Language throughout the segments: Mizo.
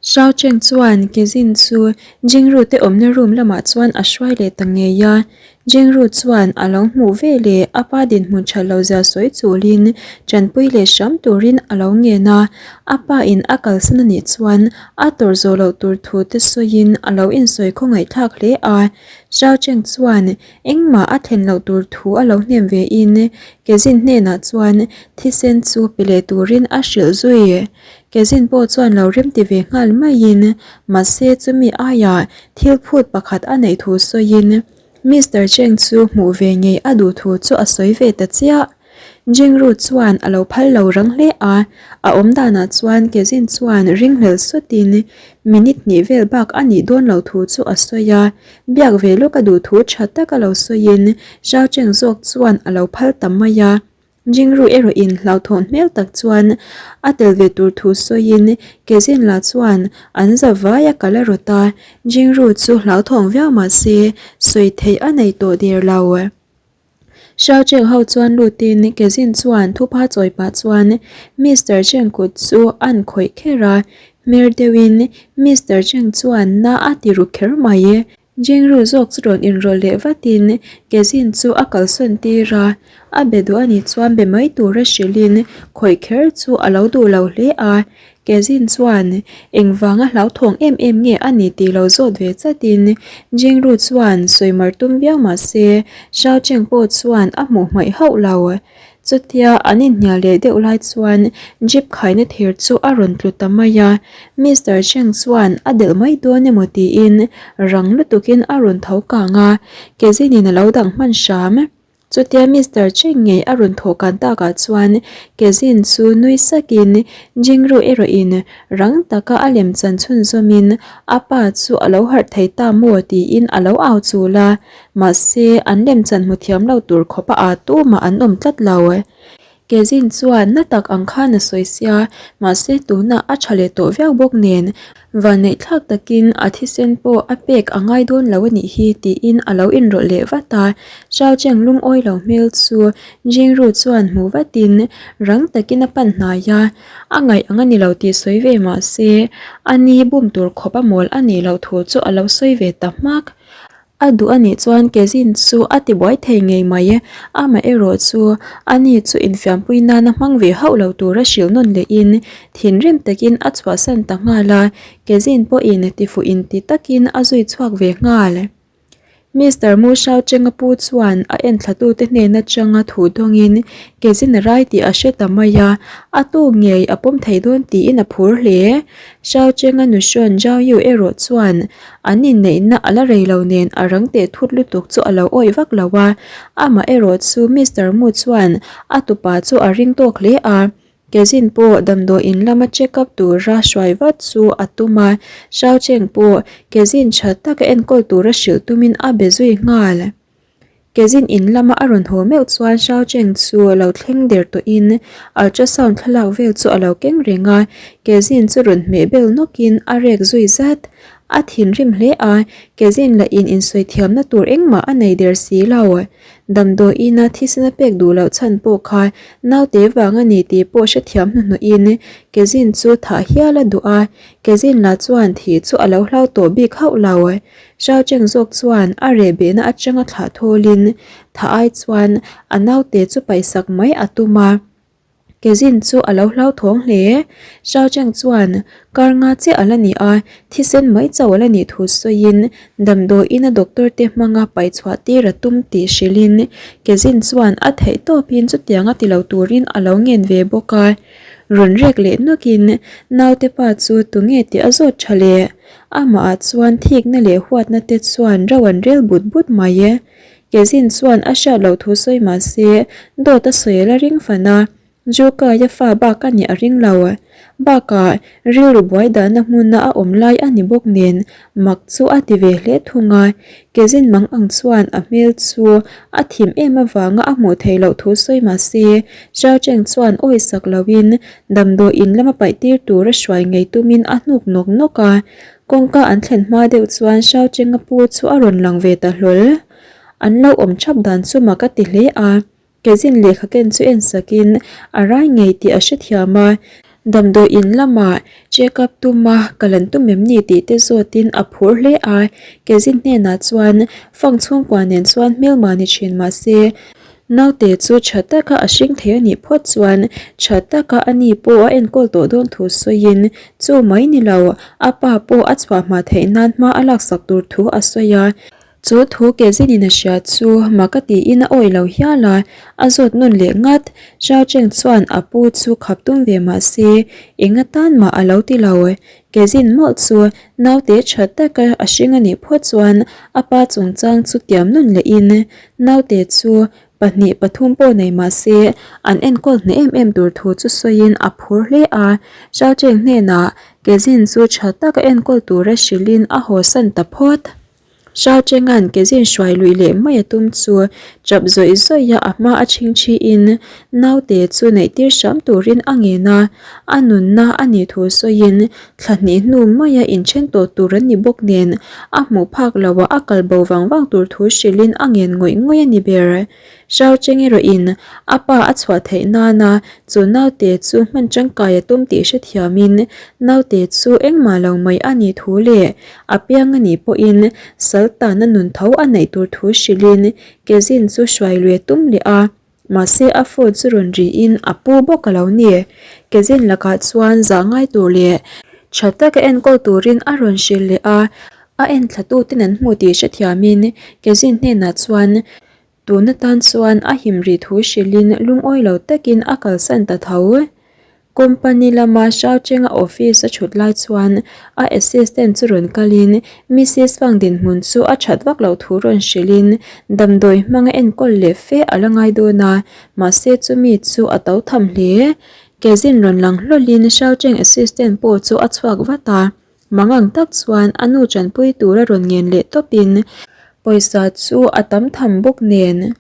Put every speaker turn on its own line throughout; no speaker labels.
Shao Cheng chuan Kezin chu Jingru te awmna room lamah chuan a hruai leh ta ngei a. Jingru chuan a lo hmuh ve leh a pa dinhmun that lo zia sawi chulin tanpui leh hram turin a lo ngen a. A pa in a kalsan a nih chuan a tawrh zawh loh tur thu te sawiin a lo insawi khawngaihthlak hle a. Shao Cheng chuan Engmah a thlen loh tur thu a lo hnem ve in Kezin hnenah chuan thisen chu pe leh turin a hrilh zui. Kezin pawh chuan lo remti ve nghal maiin mahse chumi aiah thil phut pakhat a neih thu sawiin Mister Cheng chu hmuh ve ngei a duh thu chu a sawi ve ta chiah. Jingru chuan a lo phal lo rang hle a, a awm danah chuan Kezin chuan ringhlel sutin minute hnih vel bak a nih dawn lo thu chu a sawi a, biak ve lawk a duh thu tha tak a lo sawiin Zhao Cheng zawk chuan a lo phal ta mai a. Jingru erawhin hlauhthawn hmel tak chuan a tel ve tur thu sawiin Kezin lah chuan an za vai a kal a rawt a, Jingru chu hlauthawng viau mah se sawi theih a nei tawh der lo. Xiao Cheng ho chuan lutin Kezin chuan thupha chawi pah chuan Mister Cheng kut chu an khawih kher a, hmer deuhin Mister Cheng chuan na a ti ru kher mai. Jingru zawk chu rawn inrawlh leh vatin Kezin chu a kalsawn tir a, a be duh a nih chuan be mai tura hrilhin khawih kher chu a lo duh lo hle a. Kezin chuan engvanga hlauthawng em em nge a ni tih lo zawt ve chatin Jingru chuan sawimar tum viau mah se Xiao Cheng pawh chuan a hmuh hmaih hauh lo. Chutia an inhnial leh deuh lai chuan jeep khaina thir chu a rawn tlu ta mai a, Mister Cheng chuan a delh mai dawn emaw tiin rang lutukin a rawn tho kang a, Kezinin a lo dang hman hram. Chutia Mister Cheng ngei a rawn thawh kan takah chuan Kezin chu nui sakin Jingru erawhin rang taka a lem chan chhunzawmin a pa chu a lo harh thei ta maw tiin a lo au chul a, mahse an lem chan hmu thiam lo tur khawpa aa tumah an awm tlat lo. Kezin chuan na tak ang khan a sawi sia, mahse tunah a tha leh tawh viau bawk nen, vanneihthlak takin a thisen pawh a pek a ngai dawn lo a nih hi tiin a lo inrawlh leh vat a. Zhao Cheng lungawi lo hmel chu Jingru chuan hmu vatin rang takin a pan hnai a, a ngaih ang a ni lo tih sawi ve mahse a ni bum tur khawp a mawl a nih loh thu chu a lo sawi ve ta hmak. A duh a nih chuan Kezin chu a ti buai thei ngei mai e, amaherawh chu a ni chu infiampui nana hmang ve hauh lo tura hrilh nawn lehin thinrim takin a chhuahsan ta nghal a, Kezin pawhin tifuh inti takin a zui chhuak ve nghal. Mister Mu Shao Cheng-a pu chuan a enthlatute hnen atanga thu dawngin Kezin a rai tih a hre ta mai a, a tu ngei a pawm thei dawn tiin a phur hle. Shao Cheng-a nuhrawn Zhao Yu erawh chuan An inneihna a la rei lo nen a rang teh thut lutuk chu a lo awih vak lo a, amah erawh chu Mister Mu chuan a tupa chu a ring tawk hle a, Kezin pawh damdawiin lama check up tura hruai vat chu a tum a, Shao Cheng pawh Kezin tha taka enkawl tura hrilh tumin a be zui nghal. Kezin in lama a rawn haw meuh chuan Shao Cheng chu lo thleng der tawhin ultrasound thlalak vel chu a lo keng reng a, Kezin chu rawn hmeh bel nawkin a rek zui zat. A thinrim hle a, Kezin lah in insawi thiamna tur engmah a nei der si lo. Damdawiina thisena pek duh loh chhan pawh kha naute vang a ni tih pawh hrethiam hnuhnawhin Kezin chu thah hial a duh a, Kezin lah chuan thih chu a lo hlau tawh bik hauh lo. Zhao Cheng zawk chuan a reh behna atanga thlah thawlin tha ai chuan a naute chu paihsak mai a tum a. Kezin chu a lo hlauthawng hle. Zhao Cheng chuan kar nga chiah a la ni a, thisen mai chauh a la nih thu sawiin damdawiin a doctor te hmanga paihchhuah tir a tum tih hrilhin Kezin chuan a theih tawpin chutiang a ti lo turin a lo ngen ve bawk a. Rawn rek leh nawkin naute pa chu tunge tih a zawt tha leh. Amah ah chuan thikna leh huatna te chuan ro an rel but but mai e. Kezin chuan a hriat loh thu sawi mah se, dawt a sawi a la ring fan a, Jukaia fa bak a nih a ring lo. Bakah, rilru buai dahna hmuna a awm lai a ni bawk nen mak chu a ti ve hle thung a. Kezin mang ang chuan a hmel chu a thim em avanga a hmuh theih loh thu sawi mah se, Zhao Cheng chuan awi sak loin Damdawiin lama paih tir tura hruai ngei tumin a hnuk nawk nawk a, kawngka an thlen hma deuh chuan Shao Chenga pu chu a rawn lang ve ta hlawl. An lo awm thap dan chu mak a ti hle a, Kezin lehkha ken chu en sakin a rai ngei tih a hrethiam a. Damdawi in lamah check up tuma kal an tum em ni tih te zawtin a phur hle a. Kezin hnenah chuan fang chhungkua nen chuan hmelma ni thin mahse naute chu tha taka a hring thei a nih phawt chuan tha taka a ni pawh a enkawl tawh dawn thu sawiin chu mai ni lo a pa pawh a chhuah hma theih nan hma a laksak tur thu a sawi a. Chu thu ke zinin a hria chu mak a tiin a awih lo hial a, a zawt nawn leh ngat. Zhao Cheng chuan a pu chu khap tum ve mah se, eng atan mah a lo ti lo. Ke zin mawlh chu naute tha taka a hring a nih phawt chuan a pa chungchang chu tiam nawn lehin naute chu 2 3 pawh nei mah se an enkawl hneh em em tur thu chu sawiin a phur hle a. Zhao Cheng hnenah ke zin chu tha taka enkawl tura hrilhin a hawsan ta phawt. Hrialchenga'n kezin hruai luih leh mai a tum chu chap zawih zawih a a hma a chhingchhiin naute chu neihtir hram turin a ngen a, a nunna a nih thu sawiin thla hnih hnu maia inthen tawh tur an ni bawk nen a hmuh phak loah a kal bo vang vang tur thu hrilhin a ngen ngawih ngawih a ni ber. Hrialcheng erawhin a pa a chhuah theih nana chu naute chu hman tangkai a tum tih hrethiamin naute chu engmah lo mai a nih thu leh A piang a nih pawhin sal tana nun tho a neih tur thu hrilhin Kezin chu hruai lui a tum leh a, mahse a phone chu rawn rihin a pu bawk a lo ni. Kezin lakah chuan zah ngai tur leh tha taka enkawl turin a rawn hrilh leh a, a enthlatuten an hmu tih hrethiamin Kezin hnenah chuan tun atan chuan a him rih thu hrilhin lungawi lo takin a kalsan ta tho. Company lama Xiaochenga office a thut lai chuan a assistant chu rawn kalin Mrs Fang dinhmun chu a that vak loh thu rawn hrilhin damdawi hmanga enkawl leh fe a la ngai dawn a, mahse chumi chu a to tham hle. Kezin rawn lang hlawlhin Xiaocheng assistant pawh chu a chhuak vat a. Mangang tak chuan a nu tanpui tura rawn ngen leh tawpin pawisa chu a tam tham bawk nen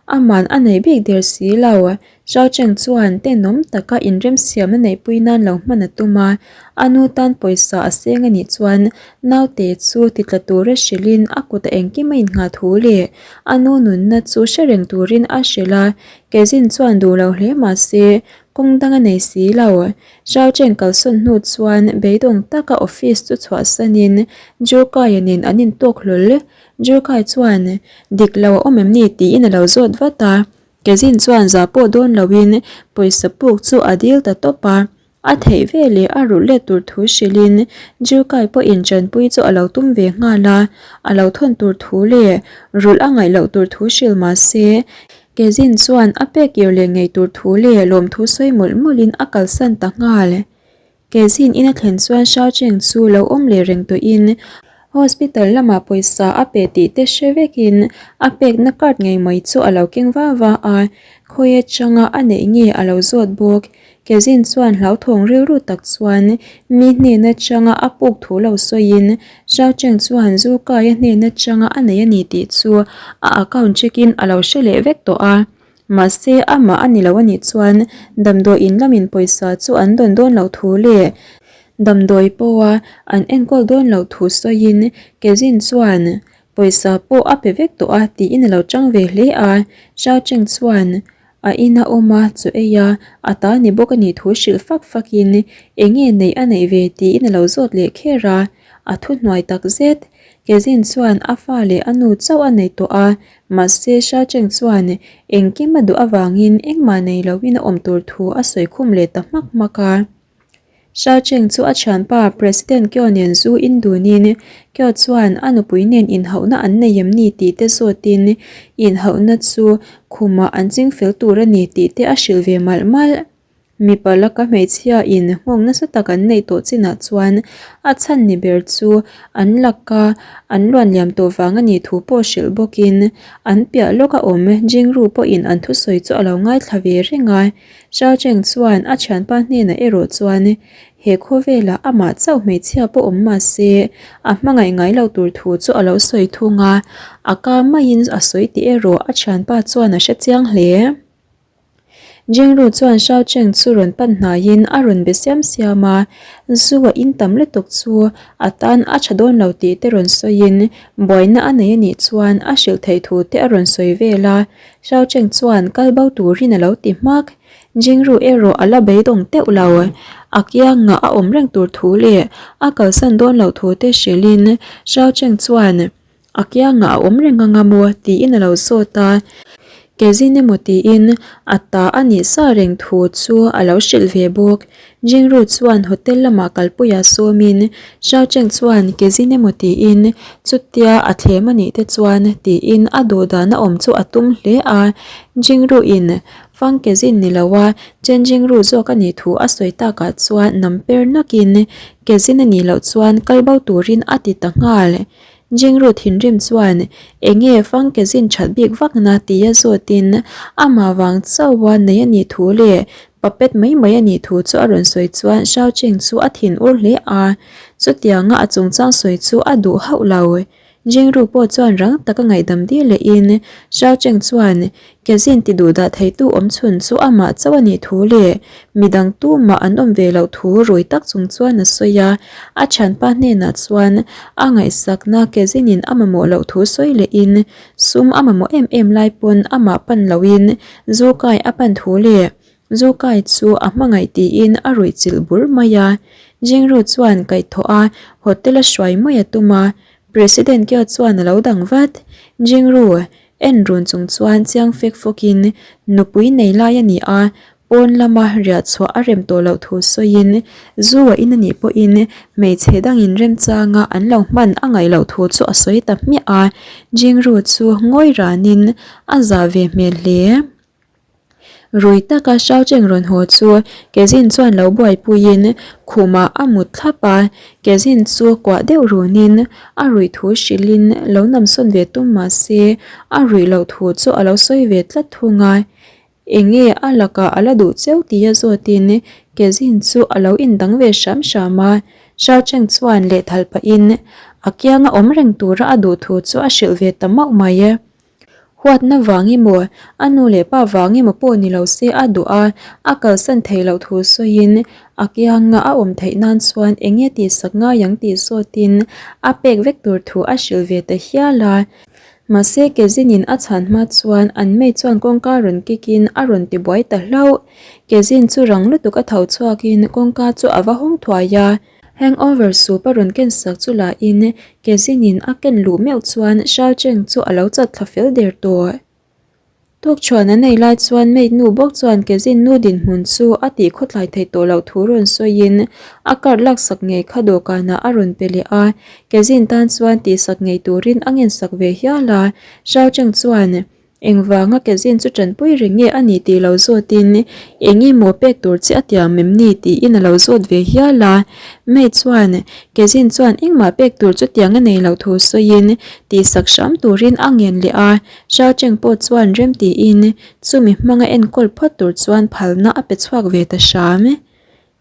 aman a nei bik der si lo. Zhao Cheng chuan tenawm taka inremsiamna neihpui nan lo hman a tum a, a nu tan pawisa a seng a nih chuan naute chu titla tura hrilhin a kut a engkim a innghah thu leh a nu nunna chu hre reng turin a hrilh a, Kezin chuan duh lo hle mah se kawng dang a nei si lo. Zhao Cheng kalsawn hnu chuan beidawng taka office chu chhuahsanin Jurkaia nen an intawk hlawl. Jurkai chuan, Dik lo a awm em ni? tiin a lo zawt vat a. Kezin chuan zah pawh dawn loin pawisa puk chu a dil ta tawp a. A theih ve leh a rulh let tur thu hrilhin Jurkai pawhin tanpui chu a lo tum ve nghal a. A lo thawn tur thu leh rulh a ngaih loh tur thu hrilh mah se Kezin chuan a pek ir leh ngei tur thu leh lawmthu sawi mawlh mawlhin a kalsan ta nghal. Kezin in a thlen chuan Shao Cheng chu lo awm leh reng tawhin hospital lamah pawisa a pe tih te hre vekin a pekna card ngei mai chu a lo keng va va a, khawi atanga a neih nge a lo zawt bawk. Kezin chuan hlauthawng rilru tak chuan mi hnen atanga a puk thu lo sawiin Zhao Cheng chuan zu kai a hnen atanga a nei a ni tih chu a account check in a lo hre leh vek tawh a. Mahse amah a ni lo a nih chuan damdawi in lamin pawisa chu an dawn dawn loh thu leh damdawi pawha an enkawl dawn loh thu sawiin Kezin chuan pawisa pawh a pe vek tawh a tiin a lo chang ve hle a. Zhao Cheng chuan A ina awm a, chaw ei a, a ta ni bawk a nih thu hrilh fak fak in enge neih a neih ve tiin a lo zawt leh kher a, a thu hnuai tak zet. Kezin chuan a fa leh a nu chauh a nei tawh a, mahse Shacheng chuan engkim a duh avangin engmah nei loin a awm tur thu a sawi khum leh ta hmak hmak a. Shao Cheng chu a thianpa President Kyo nen zu in dunin Kyo chuan a nupui nen inhauhna an nei em ni tih te zawtin inhauhna chu khumah an ching fel tur a ni tih te a hrilh ve malh malh. Mipa laka hmeichhia in nghawng nasa tak an neih tawh chinah chuan a chhan ni ber chu an laka an luan liam tawh vang a nih thu pawh hrilh bawkin an piah lawka awm Jingru pawhin an thusawi chu a lo ngaithla ve reng a. Zhao Cheng chuan a thianpa hnenah erawh chuan he khawvelah amah chauh hmeichhia pawh awm mah se a hmangaih ngai lo tur thu chu a lo sawi thung a, a ka maiin a sawi tih erawh a thianpa chuan a hre chiang hle. Jingru chuan Zhao Cheng chu rawn pan hnaiin a rawn be siam siam a, zu a in tam lutuk chu a tan a tha dawn lo tih te rawn sawiin buaina a nei a nih chuan a hrilh theih thu te a rawn sawi vel a, Zhao Cheng chuan kal bo turin a lo ti hmak. Jingru erawh a la beidawng teuh lo. A kiangah a awm reng tur thu leh a kalsan dawn loh thu te hrilhin Xiao Cheng chuan A kiangah a awm reng anga maw tiin a lo zawt a, Kezin emaw tiin a ta a nih sa reng thu chu a lo hrilh ve bawk. Jingru chuan hotel lamah kalpuia sawmin Xiao Cheng chuan Kezin emaw tiin chutia a thlem a nih te chuan tiin a duhdan a awm chu a tum hle a, Jingru in Fang Kezin ni lo a Chen Jingru zawk a nih thu a sawi takah chuan nam per nakin Kezin a nih loh chuan kal bo turin a ti ta nghal. Jingru thinrim chuan enge fang ke zin that bik vakna tia zawtin amah vang chauha nei a nih thu leh puppet mai mai a nih thu chu a rawn sawi chuan Xiao Cheng chu a thin ur hle a, chutianga a chungchang sawi chu a duh hauh lo. Jingru pawh chuan rang taka ngaihdam dil lehin Xiao Cheng chuan Kezin ti duh dah theitu awm chhun chu amah chauh a nih thu leh midang tumah an awm ve loh thu rui tak chung chuan a sawi a. A thianpa hnenah chuan a ngaihsakna Kezinin a mamawh loh thu sawi lehin sum a mamawh em em lai pawn amah pan lohin zu kai a pan thu leh zu kai chu a hmangaih tiin a ruih chilh bur mai a. Jingru chuan kaihthawh a hotel a hruai mai a tum a, President Keo chuan a lo dang vat. Jingru En run chung chuan chiang fek fawkin nupui nei lai a ni a, pawn lama riah chhuah a rem tawh loh thu sawiin zu a in a nih pawhin hmeichhe dangin remchanga an lo hman a ngaih loh thu chu a sawi ta hmiah a, Jingru chu ngawi ranin a zah ve hmel hle. Rui taka Xiao Cheng rawn haw chu Kezin chuan lo buaipuiin khumah a mut thlap a, Kezin chu kuah deuh runin a ruih thu hrilhin lo namsawn ve tum mah se a ruih loh thu chu a lo sawi ve tlat thung a, enge a lakah a la duh cheu tia zawtin Kezin chu a lo indang ve hram hram a, Xiao Cheng chuan lehthal pahin a kianga awm reng tura a duh thu chu a hrilh ve ta mauh mai. Huatna vang emaw, a nu leh pa vang emaw pawh ni lo se a duh a, a kalsan theih loh thu sawiin a kianga a awm theih nan chuan eng nge tihsak ngai ang tih zawtin a pek vek tur thu a hrilh ve ta hial a. Mahse Kezinin a chhan hma chuan an mei chuan kawngka rawn kikin a rawn ti buai ta hlauh. Kezin chu rang lutuk a tho chhuakin kawngka chu a va hawng thuai a. Hangover soup a rawn ken sak chu la in Kezinin a ken luh meuh chuan Xiao Cheng chu a lo chat thla fel der tawh. Tuk chhuan an ei lai chuan maid nu bawk chuan Kezin nu dinhmun chu a tih khawtlai theih tawh loh thu rawn sawiin a card laksak ngei kha dawhkanah a rawn pe leh a, Kezin tan chuan tihsak ngei turin a ngensak ve hial a, Xiao Cheng chuan Engvanga Kezin chu tanpui reng nge a ni tih lo zawtin eng emaw pek tur che a tiam em ni tiin a lo zawt ve hial a. May chuan Kezin chuan engmah pek tur chu tiang a nei loh thu sawiin tihsak hram turin a ngen leh a. Xiao Cheng pawh chuan rem tiin chumi hmanga enkawl phawt tur chuan phalna a pe chhuak ve ta hram.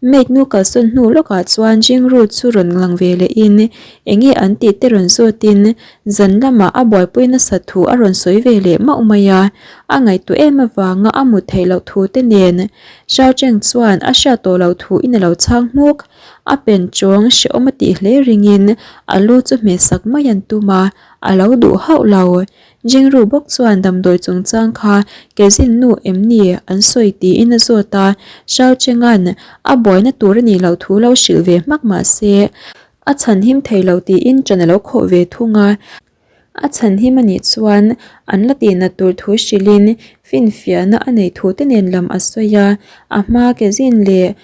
Maid nu kalsawn hnu lawkah chuan Jingru chu rawn lang ve lehin enge an tih te rawn zawtin zan lamah a buaipui nasat thu a rawn sawi ve leh mauh mai a, a ngaihtuah em avanga a mut theih loh thu te nen Xiao Cheng chuan a hriat tawh loh thu in a lo chhang hmuk. A pen chawng hrehawm a tih hle ringin a lu chu hmehsak mai an tum a, a lo duh hauh lo. Jingru bawk chuan damdawi chungchang kha Kezin nu em ni an sawi tiin a zawt a, Xiao Cheng'an a buaina tur a nih loh thu lo hrilh ve hmak mah se a chhan him thei lo tiin ṭan a lo khawh ve thung a. A chhan him a nih chuan an la tihnat tur thu hrilhin finfiahna a neih thu te nen lam a sawi a, a hma Kezin leh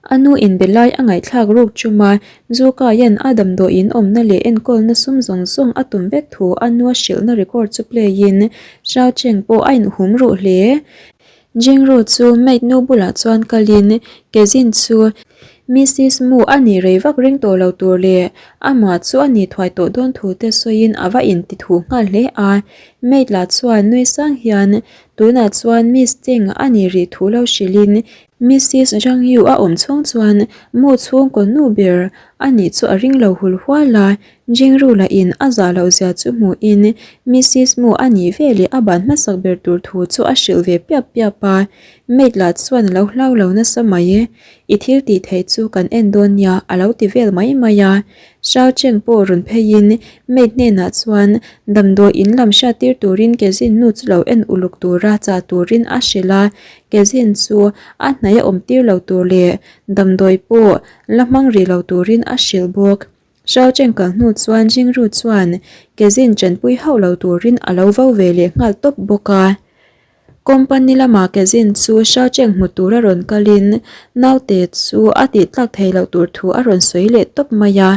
A nu inbe lai a ngaihthlak ruk chum a, Zukaia'n a damdawiin awmna leh enkawlna sum zawng zawng a tum vek thu a nua hrilhna record chu play in Xiao Cheng pawh a inhum ruh hle. Jingru chu maid nu bulah chuan kalin Kezin chu Missis Mu a nih rei vak ring tawh lo tur leh amah chu a nih thuai tawh dawn thu te sawiin a va inti thu nghal hle a. Maid lah chuan nui sang hian tunah chuan Miss Cheng a nih rih thu lo hrilhin Missis Zhang Yu a awm chhung chuan mu chhungkaw nu ber a nih chu a ring lo hul hual a, Jingru lah in a zah loh zia chu hmuhin Missis Mu a nih ve leh a ban hmasak ber tur thu chu a hrilh ve piap piap a, maid lah chuan a lo hlau lo nasa mai e, I thil tih theih chu kan en dawn nia a lo ti vel mai mai a. Shao Cheng pawh rawn pheiin maid hnenah chuan damdawi in lam hriattir turin Kezin nu chu lo en uluk tura chah turin a hrilh a, Kezin chu a hnaih a awm tir lo tur leh damdawi pawh la hmang rih lo turin a hrilh bawk. Shao Cheng kal hnu chuan Jingru chuan Kezin chanpui hauh lo turin a lo vo ve leh nghal tawp bawk a. Company lama Kezin chu Shao Cheng hmu tura rawn kalin naute chu a tih tlak thei loh tur thu a rawn sawi leh tawp mai a.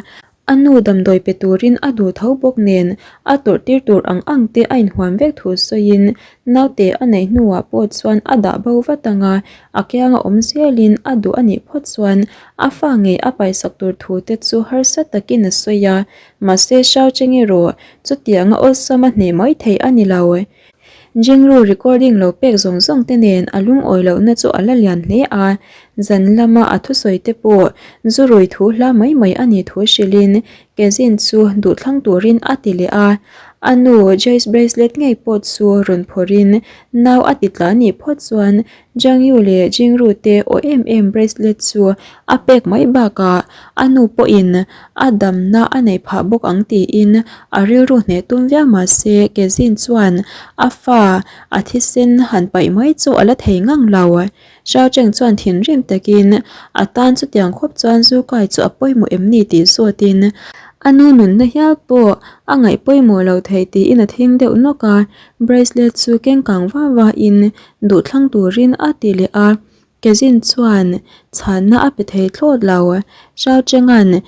A nu damdawi pe turin a duh tho bawk nen a tawrh tir tur ang ang te a inhuam vek thu sawiin naute a neih hnuah pawh chuan a dah bo vat ang a, a kianga awm zelin a duh a nih phawt chuan a fa ngei a paisak tur thu te chu harsa takin a sawi a, mahse Shao Cheng erawh chutianga awlsam a hneh mai thei a ni lo. Jingru recording lo pek zawng zawng te nen a lungawi lohna chu a la lian hle a, zan lama a thusawi te pawh zu rui thu hla mai mai a nih thu hrilhin Kezin chu duhthlang turin a ti leh a. A nu Joyce bracelet ngei pawh chu rawn phawrhin nau a ti tla nih phawt chuan Jiang Yu leh Jingru te aw em em bracelet chu a pek mai bakah a nu pawhin a damna a neih phah bawk ang tiin a rilru hneh tum viau mahse Kezin chuan a fa a thisen han paih mai chu a la thei ngang lo. Xiao Cheng chuan thinrim takin a tan chutiang khawp chuan zu kai chu a pawimawh em ni tih zawtin a nu nunna hial pawh a ngaih pawimawh lo thei tiin a thing deuh nawk a, bracelet chu keng kang va va in duhthlang turin a ti leh a, Kezin chuan chhanna a pe thei thlawt lo. Xiao Cheng'an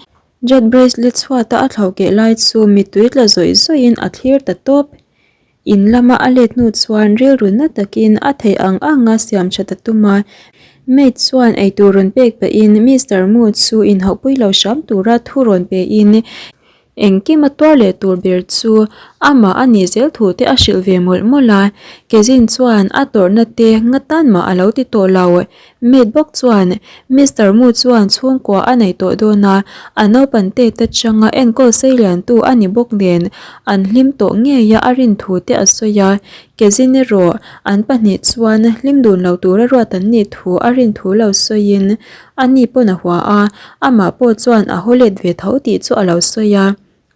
Jet bracelet chhuata a thlauh keh lai chu mittui tla zawih zawihin a thlir ta tawp. In lama a let hnu chuan rilru na takin a theih ang anga siam that a tum a, Maid chuan eitur rawn pek pahin Mister Mu chu inhauhpui lo hram tura thu rawn pein Engkim a tuar leh tur ber chu amah a nih zel thu te a hrilh ve mawlh mawlh a, Kezin chuan a tawrhna te nga tan mah a lo ti tawh lo. Maid bawk chuan Mister Mu chuan chhungkua a nei tawh dawn a, a naupan tet atanga enkawl sei liantu a ni bawk nen an hlim tawh ngei a a rin thu te a sawi a, Kezin erawh an pahnih chuan hlim dun lo tura ruat an nih thu a rin thu lo sawiin A ni pawn a hua a, amah pawh chuan a haw let ve tho tih chu a lo sawi a.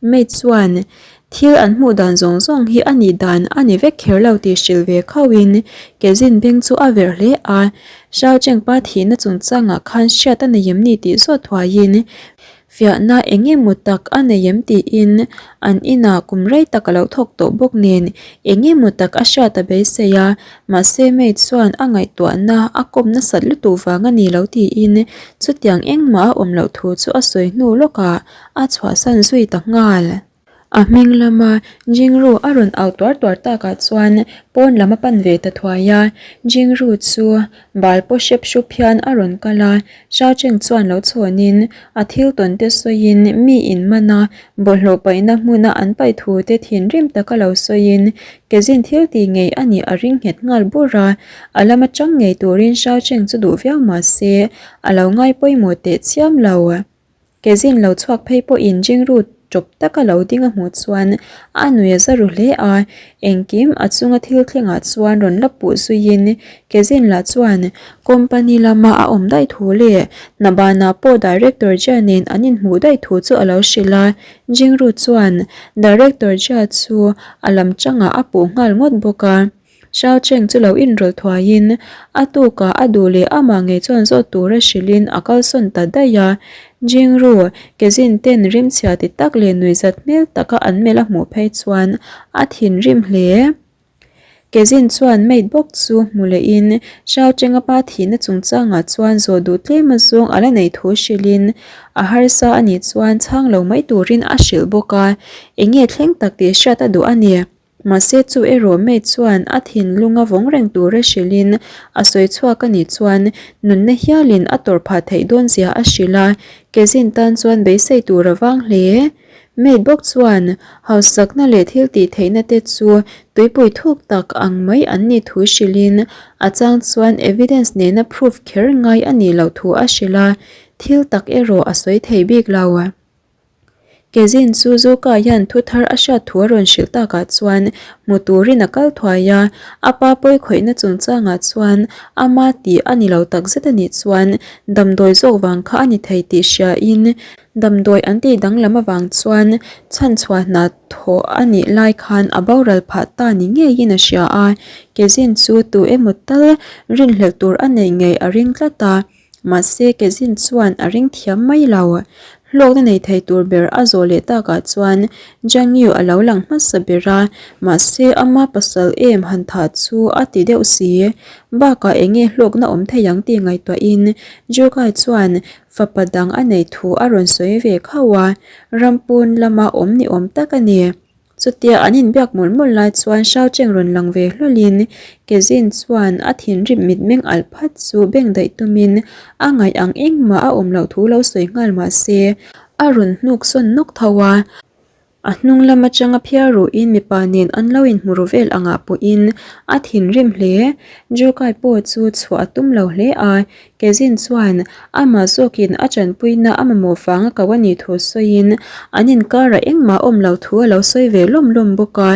Maid chuan thil an hmuh dan zawng zawng hi a nih dan a ni vek kher lo tih hrilh ve khauhin Kezin beng chu a verh hle a. Xiao Chengpa thihna chungchangah khan hriat a nei em ni tih zawt thuaiin Fiahna eng emaw tak a nei em tiin an inah kum rei tak a lo thawk tawh bawk nen eng emaw tak a hriat a beisei a, mahse maid chuan a ngaihtuahna a kawm nasat lutuk vang a ni lo tiin chutiang engmah a awm loh thu chu a sawi hnu lawkah a chhuahsan zui ta nghal. A hming lama Jingru a rawn au tuar tuar takah chuan pawn lam a pan ve ta thuai a, Jingru chu bal paw hrep hrup hian a rawn kal a, Xiao Cheng chuan lo chhawnin a thil tawn te sawiin mi in man a, bawlhhlawh paihna hmuna an paih thu te thinrim taka lo sawiin Kezin thil tih ngei a nih a ring nghet nghal bur a, a lam atang ngei turin Xiao Cheng chu duh viau mah se a lo ngai pawimawh teh chiam lo. Kezin lo chhuak phei pawhin Jingru tawp taka lo ding a hmuh chuan a nui a za ru hle a, engkim a chunga thil thlengah chuan rawn la puh zuiin Kezin lah chuan company lama a awm daih thu leh Nabana pawh Director Jia nen an inhmuh daih thu chu a lo hrilh a, Jingru chuan Director Jia chu a lam tangah a puh nghal ngawt bawk a. Xiao Cheng chu lo inrawlh thuaiin a tukah a duh leh amah ngei chuan zawt tura hrilhin a kalsawn ta daih a. Jingru, Kezin ten rimchhia ti tak leh nuihzat hmel taka an melh a hmuh phei chuan a thinrim hle. Kezin chuan maid bawk chu hmu lehin Xiao Cheng-a pa thihna chungchangah chuan zawh duh tlem azawng a la neih thu hrilhin a harsa a nih chuan chhang lo mai turin a hrilh bawk a, eng nge thleng tak tih hriat a duh a ni. Mahse chu erawh maid chuan a thinlung a vawng reng tura hrilhin a sawi chhuak a nih chuan nunna hialin a tawrh phah theih dawn zia a hrilh a, Kezin tan chuan beisei tur a vang hle. Maid bawk chuan hausakna leh thil tih theihna te chu tuipui thuk tak ang mai an nih thu hrilhin a chang chuan evidence nena proof kher ngai a nih loh thu a hrilh a, thil tak erawh a sawi thei bik lo. Kezin chu Zuka hian thu thar a hriat thu a rawn hrilh takah chuan hmu turin a kal thuai a, a pa pawi khawihna chungchangah chuan ama tih a ni lo takzet a nih chuan damdawi zawk vang kha a ni thei tih hriain damdawi an tih danglam avang chuan chhanchhuah hna thawh a nih lai khan a boral phah ta ni ngeiin a hria a, Kezin chu tu emaw tal rinhlelh tur a neih ngei a ring tlat a. Mahse, Kezin chuan a ring thiam mai lo. Hlawkna nei thei tur ber a zawh leh takah chuan Jiang Yu a lo lang hmasa ber a, mahse ama pasal em han thah chu a ti deuh si. Bakah eng nge hlawkna awm thei ang tih ngaihtuahin Zhu Kai chuan fapa dang a neih thu a rawn sawi ve khauh a, rampun lama awm ni awm tak a ni. Chutia an inbiak mawlh mawlh lai chuan Shao Cheng rawn lang ve hlawlhin Kezin chuan a thinrim mitmeng alh phat chu beng daih tumin a ngaih ang engmah a awm loh thu lo sawi nghal mah se a rawn hnuk sawn nawk tho a. A hnung lam atanga phiar ruhin mipa nen an lo inhmu ru vel angah pawhin a thinrim hle. Jukai pawh chu chhuah a tum lo hle a, Kezin chuan amah zawkin a tanpuina a mamawh vanga ko a nih thu sawiin an inkarah engmah awm lo thu a lo sawi ve lawm lawm bawk a.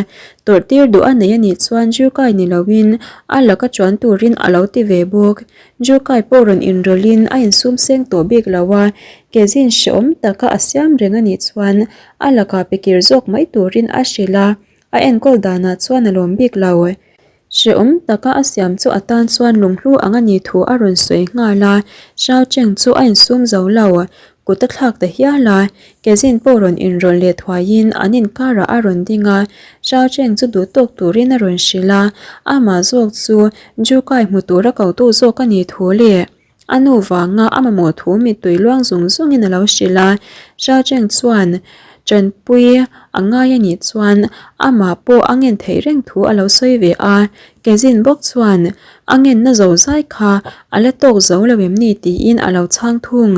Tawrhtir duh a nei a nih chuan Jukai ni loin a laka chuan turin a lo ti ve bawk. Jukai pawh rawn inrawlhin a insum seng tawh bik lo a, Kezin hrehawm taka a siam reng a nih chuan a lakah pe kir zawk mai turin a hrilh a, a enkawl danah chuan a lawm bik lo. Hrehawm taka a siam chu a tan chuan lunghlu ang a nih thu a rawn sawi nghal a, Shao Cheng chu a insum zo lo, kut a thlak ta hial a, Kezin pawh rawn inrawlh leh thuaiin an inkarah a rawn ding a, Shao Cheng chu duh tawk turin a rawn hrilh a, amah zawk chu Ju Kai hmu tura kotu zawk a nih thu leh. A nu vanga a mamawh thu mittui luang zung zungin a lo hrilh a, Shao Cheng chuan tanpui a ngai a nih chuan amah pawh a ngen theih reng thu a lo sawi ve a, Kezin bawk chuan a ngenna zo zai kha a la tawk zo lo em ni tiin a lo chhang thung.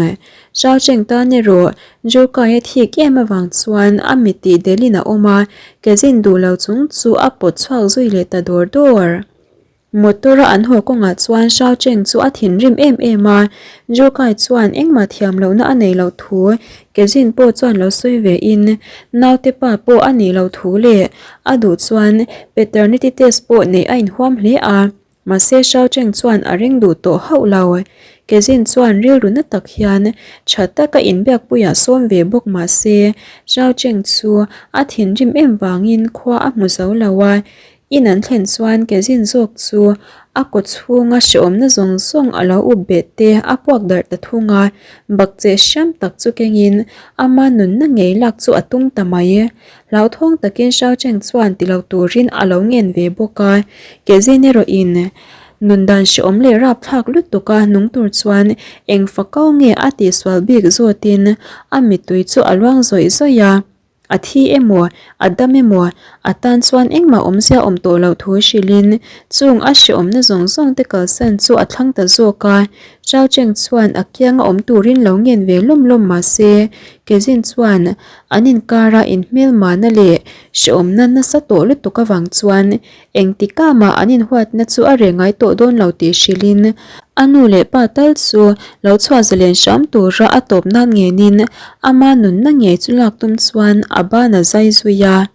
Shao Cheng tan erawh Jukai a thik em avang chuan a mit tih delhin a awm a, Kezin duh lo chung chu a pawt chhuak zui leh ta dawr dawr. Motor a an haw kawngah chuan Shao Cheng chu a thinrim em em a, Zhu Kai chuan engmah thiam lohna a nei loh thu Kezin pawh chuan lo sawi ve in, naute pa pawh a nih loh thu leh a duh chuan paternity test pawh neih a inhuam hle a, mahse Shao Cheng chuan a ring duh tawh hauh lo. Kezin chuan rilru na tak hian tha taka inbiakpuiah sawm ve bawk mahse Shao Cheng chu a thinrim em vangin khua a hmu zo lo a, In an thlen chuan kezin zawk chu a kaw chhunga hrehawmna zawng zawng a lo up beh te a puak darh ta thung a, bakcheh hriam tak chu kengin ama nunna ngei lak chu a tum ta mai. Hlauthawng takin Shao Cheng chuan ti lo turin a lo ngen ve bawk a, kezin erawhin nundan hrehawm leh rapthlak lutuk a nung tur chuan eng fakau nge a tihsual bik zawtin a mittui chu a luang zawih zawih a. A thi emaw, a dam emaw, a tan chuan engmah awmzia awm tawh loh thu hrilhin chung a hrehawmna zawng zawng te kalsan chu a thlang ta zawk a. Chao Cheng chuan a kianga awm turin lo ngen ve lawm lawm mah se, Kezin chuan an inkara inhmelmahna leh hrehawmna nasa tawh lutuk avang chuan Engtikah mah an inhuatna chu a reh ngai tawh dawn lo tih hrilhin a nu leh pa tal chu lo chhuah zalen hram tura a tawp nan ngenin ama nunna ngei chu lak tum chuan a ban a zai zui a.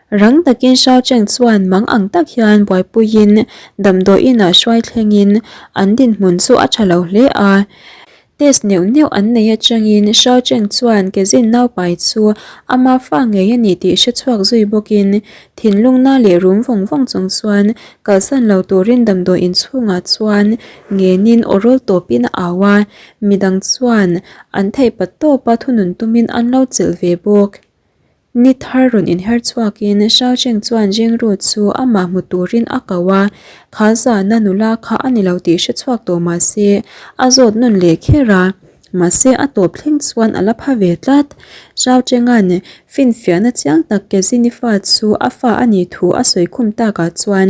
Rang takin Shao Cheng chuan mang ang tak hian buaipuiin damdawi inah hruai thlengin an dinhmun chu a tha lo hle a. Test neuh neuh an nei atangin Shao Cheng chuan Kezin naupai chu ama fa ngei a ni tih hre chhuak zui bawkin thinlungna leh rum vawng vawng chung chuan kalsan lo turin damdawi inchhungah chuan ngenin aw rawl tawpin a au a, midang chuan an theih pat tawpa thunun tumin an lo chelh ve bawk. Ni thar rawn inher chhuakin Shao Cheng chuan Jingru chu amah hmu turin a ko a, kha zana nula kha a ni lo tih hre chhuak tawh mah se a zawt nawn leh kher a, mahse a tawp thleng chuan a la pha ve tlat. Shao Chenga'n finfiahna chiang tak Kezini fa chu a fa a nih thu a sawi khum takah chuan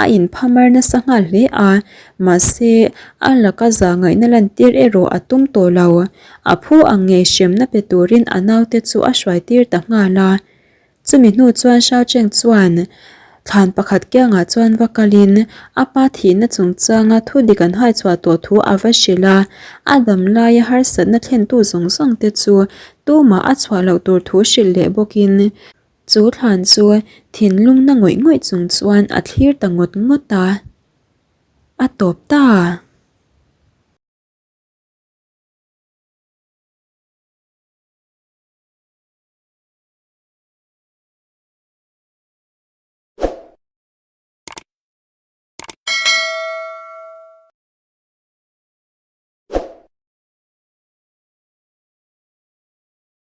a inphamar nasa nghal hle a, mahse a laka zahngaihna lantir erawh a tum tawh lo. A phu ang ngei hremna pe turin a naute chu a hruai tir ta nghal a. Chumi hnu chuan Shao Cheng chuan. Thlan pakhat kiangah chuan va kalin a pa thihna chungchanga thu dik an hai chhuah tawh thu a va hrilh a, a dam laia harsatna thlentu zawng zawng te chu tumah a chhuah loh tur thu hrilh leh bawkin chu thlan chu thinlung na ngawih ngawih chung chuan a thlir ta ngawt ngawt a. A tawp ta!